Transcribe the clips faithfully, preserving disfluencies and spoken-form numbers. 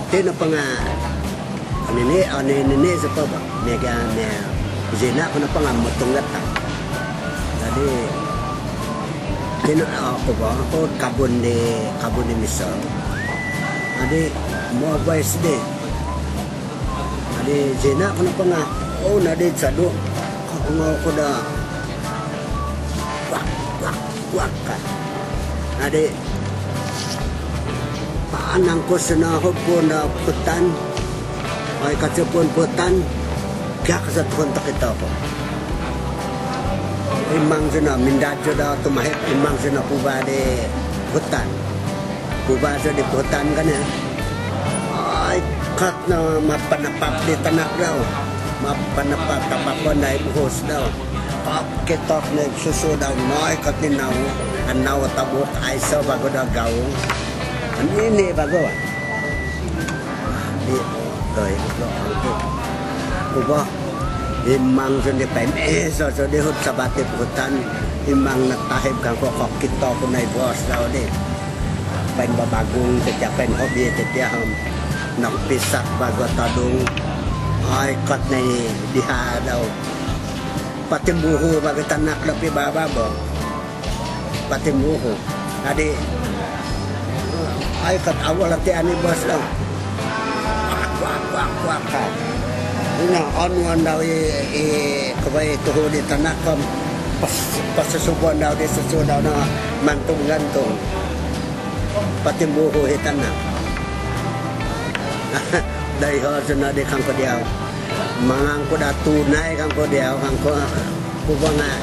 Ti nopo nga' nini', oh, ni- nini' sapa ba? Miaga' mia zina' ku nopo nga' motunggat. Jadi tino, oh, ku ba, ku kabun di, kabun di miso. Jadi mobois di. Jadi zina' ku nopo nga', oh, nadi sadu. Kongou ku da. Wak, wak, wak ka. Jadi panangkus no hopun do puhutan. Ai, kacupun puhutan. Kiak sa tuhun tokito ku. Imang zina, mindad zina tumahip, imang zina puba di puhutan. Puba zina di puhutan kan ya. Ai, kat no mapanapap di tanak dau. Mapanapap tapapon dai buhus dau. Kap kitok ni susu dau, noi kat ni nau. Anau tabuk, aiso bagu dau gaung. Nini' bagu. Di, doi, lo, angku. Ku ba, imang zina di pain. Eh, so, so, di hut sabati puhutan. Imang natahib kangku, kokito ku nai bos dau di. Pain babagung, tetia pain hobi, tetia ham. Nang pisak bagu tadung. Ai, kot nai diha dau. Patimbuhu bagu tanak lopi baba bo. Patimbuhu. Jadi, ai, kot awal latihan ni bos dau. Wak, wak, wak, wak, ka. Ino, onuan dau i, i, kubai tuhu di tanak kom. Pas, pasusubuan dau di susu dau no mantung-gantung. Patimbuhu i tanak. Dai ho zina di kangku diau. Mangan ku da tunai kangku diau, kangku. Ku ba nga',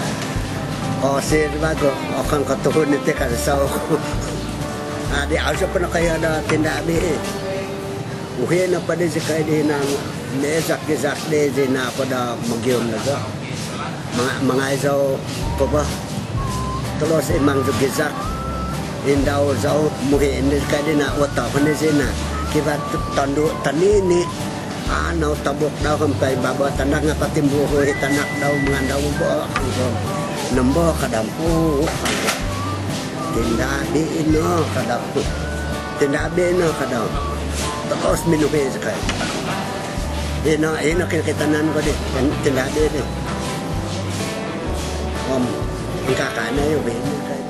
oh, sir bagu, oh, kangku tuhun iti kan sau. Adi au sa pun kayo da tinda' bi. Uhi' nopo di sikai di nang mizak-gizak di zina' po do mogium do zo. Manga-, mangai zou ko bo. Tolus imang zou gizak. Indau zou muhi' indi sikai di na' woto' ko ni zina'. Kiba tondu' tonini'. Anau tabuk dau hampai babo tanak nga' patimbuhu i tanak dau mangandau bo. Nombo kadau. Tinda' bi ino kadau. Tinda' bi ino kadau. Tolus minuhi' sikai. Ino, ino kinokitanan ko di, tinda' bi di. Om ingkaa no iyo bi ino kai.